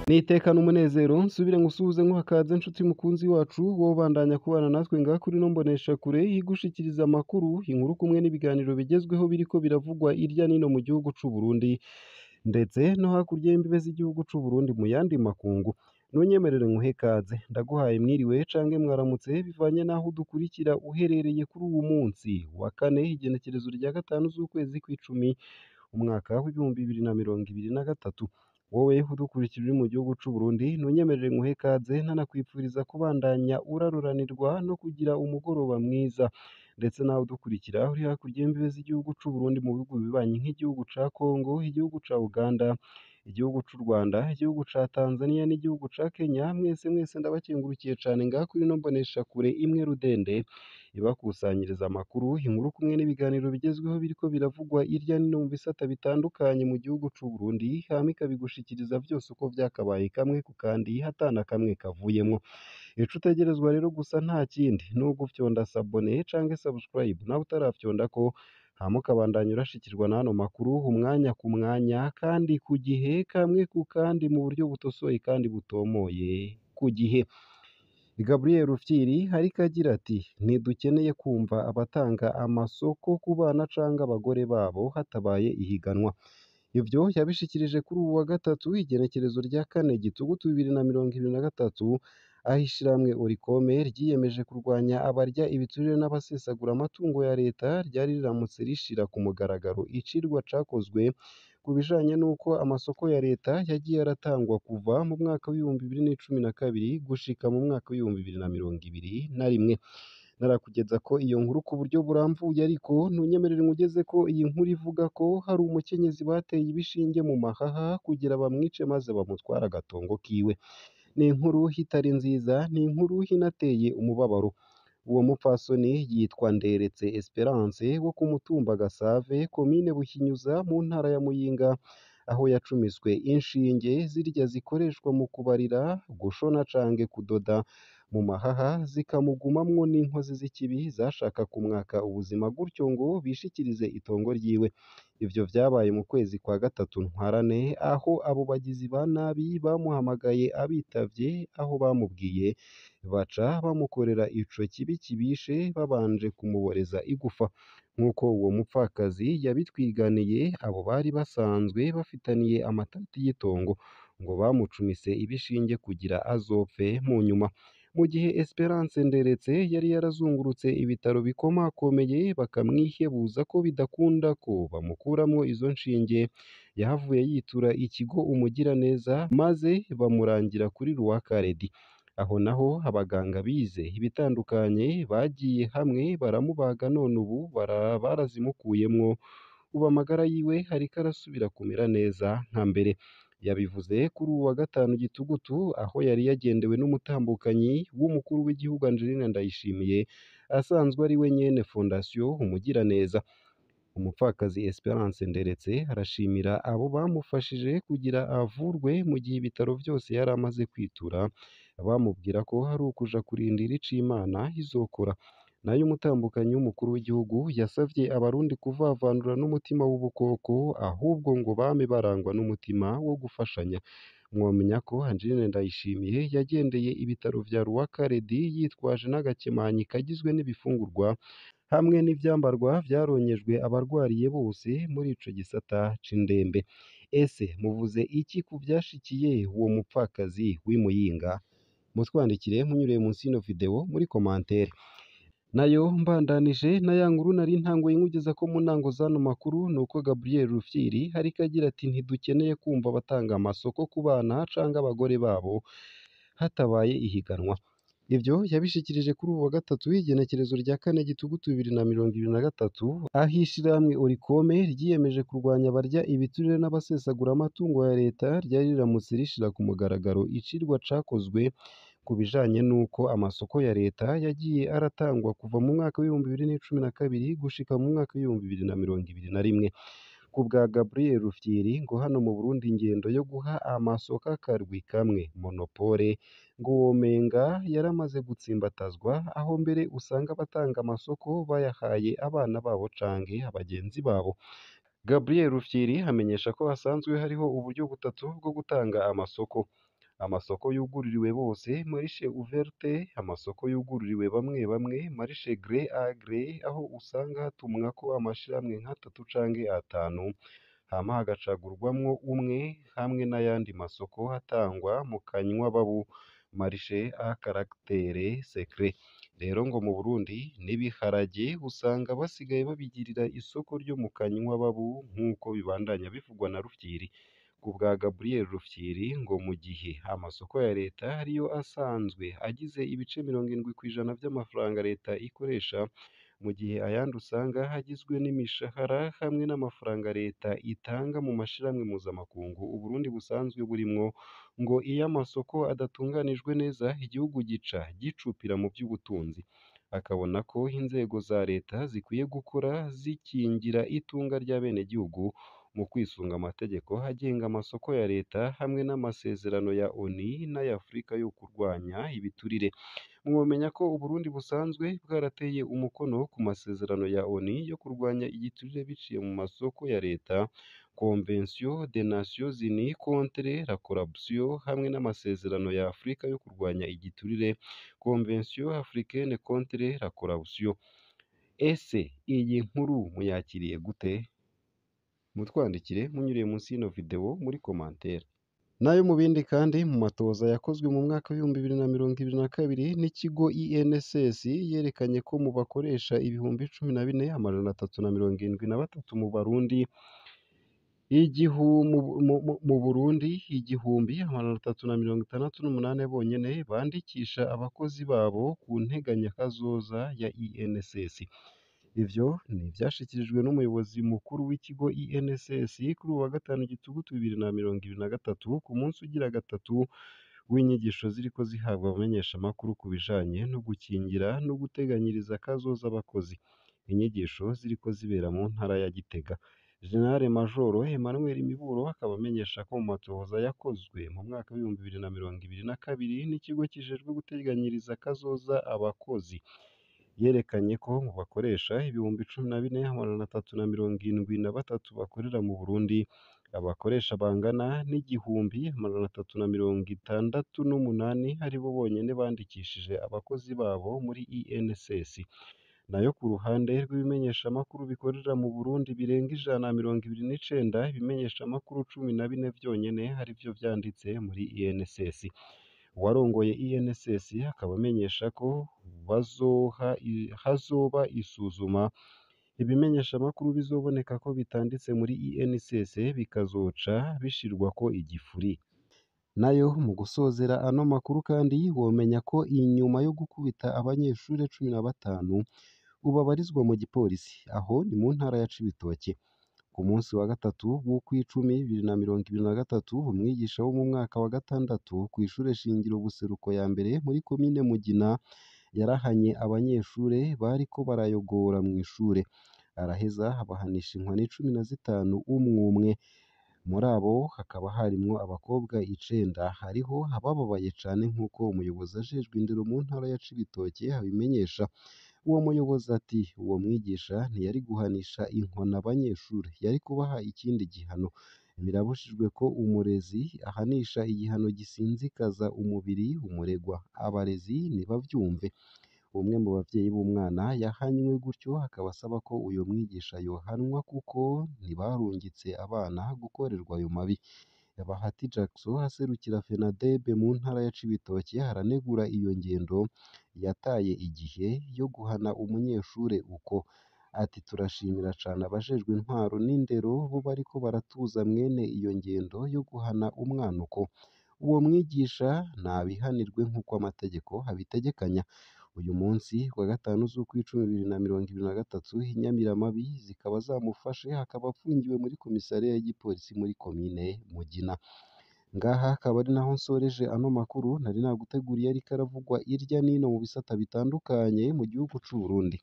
Niteka n'umunezero nsubire ngusuhuze nkuhakaze nshuti mukunzi wacu wowe ubandanya kubana natwe ngaha kuri ino mboneshakure igushikiriza amakuru, inkuru kumwe n'ibiganiro bigezweho biriko biravugwa irya nino mu gihugu c'u Burundi ndetse no hakurya y'imbibe z'igihugu c'u Burundi mu yandi makungu. Ntunyemerere nkuhe kaze, ndaguhaye mwiriwe canke mwaramutse bivanye n'aho udukurikira uherereye kuri uwu munsi wa kane, igenekerezo rya 5 z'ukwezi kw'icumi, umwaka w'2023. Wowe udukurikira uri mu gihugu c'u Burundi, ntunyemerere nkuhe kaze ntanakwipfuriza kubandanya uraruranirwa no kugira umugoroba mwiza, ndetse nawe udukurikira uri hakurya y'imbibe z'igihugu c'u Burundi mu bihugu bibanyi nk'igihugu ca Congo, igihugu ca Uganda, igihugu c'u Rwanda, igihugu ca Tanzania n'igihugu ca Kenya, mwese mwese ndabakengurukiye cane ngaha kuri ino mboneshakure imwe rudende ibakusanyiriza amakuru, inkuru kumwe n'ibiganiro bigezweho biriko biravugwa irya nino mu bisata bitandukanye mu gihugu c'u Burundi, hama ikabigushikiriza vyose uko vyakabaye kamwe ku kandi hatana kamwe kavuyemwo. Ico utegerezwa rero gusa nta kindi ni ugufyonda s'abonner canke subscribe nawe utarafyondako, hama ukabandanya urashikirwa n'ano makuru umwanya ku mwanya kandi ku gihe, kamwe ku kandi mu buryo butosoye kandi butomoye ku gihe. Gabriel Rufyiri ariko agira ati ntidukeneye kumva abatanga amasoko ku bana canke abagore babo hatabaye ihiganwa. Ivyo yabishikirije kuri uwu wa gatatu, igenekerezo rya 4 Gitugutu 2023, aho ishirahamwe Oricome ryiyemeje kurwanya abarya ibiturire n'abasesagura amatungo ya leta ryari riramutse rishira ku mugaragaro icirwa cakozwe ku bijanye n'uko amasoko ya leta yagiye aratangwa kuva mu mwaka w'2012 gushika mu mwaka w'2021. Narakugeza ko iyo nkuru ku buryo burambuye, ariko ntunyemerere nkugeze ko iyi nkuru ivuga ko hari umukenyezi bateye ibishinge mu mahaha kugira bamwice maze bamutware agatongo kiwe. Ni inkuru itari nziza, ni inkuru inateye umubabaro. Uwo mupfasoni yitwa Nderetse Esperance wo ku mutumba Gasave, komine Buhinyuza mu ntara ya Muyinga, aho yacumiswe inshinge zirya zikoreshwa mu kubarira, gushona canke kudoda mu mahaha, zikamugumamwo n'inkozi z'ikibi zashaka kumwaka ubuzima gutyo ngo bishikirize itongo ryiwe. Ivyo vyabaye mu kwezi kwa 3 Ntwarante, aho abo bagizi ba nabi bamuhamagaye abitavye, aho bamubwiye baca bamukorera ico kibi kibishe babanje kumuboreza igufa. Nk'uko uwo mupfakazi yabitwiganiye, abo bari basanzwe bafitaniye amatati y'itongo ngo bamucumise ibishinge kugira azopfe mu nyuma. Mu gihe Esperance Nderetse yari yarazungurutse ibitaro bikomakomeye bakamwihebuza ko bidakunda ko bamukuramwo izo nshinge, yahavuye yitura ikigo Umugiraneza maze bamurangira kuri Rwakaredi. Aho naho abaganga bize ibitandukanye bagiye hamwe baramubaga, none ubu barazimukuyemwo, ubu amagara yiwe ariko arasubira kumera neza nka mbere. Yabivuze kuri uwu wa 5 Gitugutu, aho yari yagendewe n'umutambukanyi w'umukuru w'igihugu Angeline Ndayishimiye, asanzwe ari we nyene Fondation Umugiraneza. Umupfakazi Esperance Nderetse arashimira abo bamufashije kugira avurwe mu gihe ibitaro vyose yari amaze kwitura bamubwira ko hari ukuja kurindira ico Imana izokora. Nayo umutambukanyi w'umukuru w'igihugu yasavye abarundi kuvavanura n'umutima w'ubukoko, ahubwo ngo bame barangwa n'umutima wo gufashanya. Mwomenya ko Angeline Ndayishimiye yagendeye ibitaro vya Rwakaredi yitwaje n'agakemanyi kagizwe n'ibifungurwa hamwe n'ivyambarwa vyaronyejwe abarwariye bose muri ico gisata c'indembe. Ese muvuze iki ku vyashikiye uwo mupfakazi w'i Muyinga? Mutwandikire munyuriye munsi y'ino video muri commentaire. Nayo mbandanije na ya nkuru nari ntanguye nkugeza ko mu ntango z'ano makuru, nuko Gabriel Rufyiri ariko agira ati ntidukeneye kumva abatanga amasoko ku bana canke abagore babo hatabaye ihiganwa. Ivyo yabishikirije kuri uwu wa gatatu, igenekerezo rya 4 Gitugutu 2023, aho ishirahamwe Oricome ryiyemeje kurwanya abarya ibiturire n'abasesagura amatungo ya leta ryari riramutse rishira ku mugaragaro icirwa cakozwe ku bijanye n'uko amasoko ya leta yagiye aratangwa kuva mu mwaka w'2012 gushika mu mwaka w'2021. Ku bwa Gabriel Rufyiri, ngo hano mu Burundi ingendo yo guha amasoko akarwi kamwe monopole ngo womenga yaramaze gutsimbatazwa, aho mbere usanga abatanga amasoko bayahaye abana babo canke abagenzi babo. Gabriel Rufyiri amenyesha ko hasanzwe hariho uburyo butatu bwo gutanga amasoko. Amasoko yugururiwe bose marché ouverte, amasoko yugururiwe bamwe bamwe marché gré à gré, aho usanga hatumwako amashirahamwe nk'atatu canke atanu, hama hagacagurwamwo umwe, hamwe n'ayandi masoko atangwa mu kanywababu marché à caractère secret. Rero ngo mu Burundi n'ibiharage usanga basigaye babigirira isoko ryo mu kanywababu nk'uko bibandanya bivugwa na Rufyiri. Ku bwa Gabriel Rufyiri ngo mu gihe amasoko ya leta ariyo asanzwe agize ibice 70% vy'amafaranga leta ikoresha, mu gihe ayandi usanga agizwe n'imishahara hamwe n'amafaranga leta itanga mu mashirahamwe mpuzamakungu Uburundi busanzwe burimwo, ngo iyo amasoko adatunganijwe neza igihugu gica gicupira mu vy'ubutunzi. Akabona ko inzego za leta zikwiye gukora zikingira itunga ry'abenegihugu mu kwisunga amategeko agenga amasoko ya leta hamwe n'amasezerano ya ONU n'ay'Afrika yo kurwanya ibiturire. Mwomenya ko Uburundi busanzwe bwarateye umukono ku masezerano ya ONU yo kurwanya igiturire biciye mu masoko ya leta, Convention des Nations Unies contre la corruption, hamwe n'amasezerano ya Afrika yo kurwanya igiturire, Convention africaine contre la corruption. Ese iyi nkuru muyakiriye gute? Mutwandikire munyuriye munsi y'ino video muri commentaire. Nayo mu bindi kandi, mu matoza yakozwe mu mwaka w'2022 n'ikigo INSS yerekanye ko mu bakoresha 14,373 mu Barundi mu Burundi 1,368 bonyene bandikisha abakozi babo ku nteganyakazoza ya INSS. Ivyo ni ivyashikirijwe n'umuyobozi mukuru w'ikigo INSS kuri uwu wa gatanu Gitugutu 2023, ku munsi ugira gatatu w'inyigisho ziriko zihabwa abamenyeshamakuru ku bijanye no gukingira no guteganyiriza kazoza abakozi. Inyigisho ziriko zibera mu ntara ya Gitega. General Major Emmanuel Miburo akaba amenyesha ko mu matohoza yakozwe mu mwaka w'2022 n'ikigo kijejwe guteganyiriza kazoza abakozi, yerekanye ko mu bakoresha 14,373 bakorera mu Burundi, abakoresha bangana n'1,368 aribo bonyene bandikishije abakozi babo muri INSS. Nayo ku ruhande rw'ibimenyeshamakuru bikorera mu Burundi birenga 129, ibimenyeshamakuru 14 vyonyene arivyo vyanditse muri INSS. Uwarongoye INSS akaba amenyesha ko hazoba isuzuma ibimenyeshamakuru bizoboneka ko bitanditse muri INSS bikazoca bishirwako igifuri. Nayo mu gusozera ano makuru kandi, womenya ko inyuma yo gukubita abanyeshure 15 ubu abarizwa mu gipolisi, aho ni mu ntara ya Cibitoke. Ku munsi wa gatatu w'ukwicumi 2023, umwigisha wo mu mwaka wa gatandatu kw'ishure shingiro Buseruko ya mbere muri komine Mugina yarahanye abanyeshure bariko barayogora mw'ishure, araheza abahanisha inkoni 15 umwumwe. Muri abo hakaba harimwo abakobwa 9. Hariho abababaye cane nk'uko umuyobozi ajejwe indero mu ntara ya Cibitoke abimenyesha. Uwo muyobozi ati: "Uwo mwigisha ntiyari guhanisha inkoni abanyeshure, yari kubaha ikindi gihano. Birabujijwe ko umurezi ahanisha igihano gisinzikaza umubiri umuregwa. Abarezi nibavyumve." Umwe mu bavyeyi b'umwana yahanywe gutyo akaba asaba ko uyo mwigisha yohanwa kuko ntibarungitse abana gukorerwa ayo mabi. Bahati Jackson aserukira FENADEB mu ntara ya Cibitoke aranegura iyo ngendo yataye igihe yo guhana umunyeshure uko. Ati: "Turashimira cane abajejwe intwaro n'indero bo bariko baratuza mwene iyo ngendo yo guhana umwana uko. Uwo mwigisha nabihanirwe nk'uko amategeko abitegekanya." Uyu munsi wa gatanu z'ukwicumi 2023, inyamiramabi zikaba zamufashe, akaba afungiwe muri komisariya y'igipolisi muri komine Mugina. Ngaha akaba ari naho nsoreje ano makuru nari naguteguriye ariko aravugwa irya nino mu bisata bitandukanye mu gihugu c'u Burundi.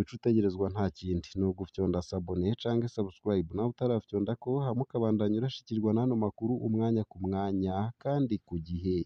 Ico utegerezwa nta kindi ni ugufyonda s'abonner canke subscribe nawe utarafyondako, hama ukabandanya urashikirwa n'ano makuru umwanya ku mwanya kandi ku gihe.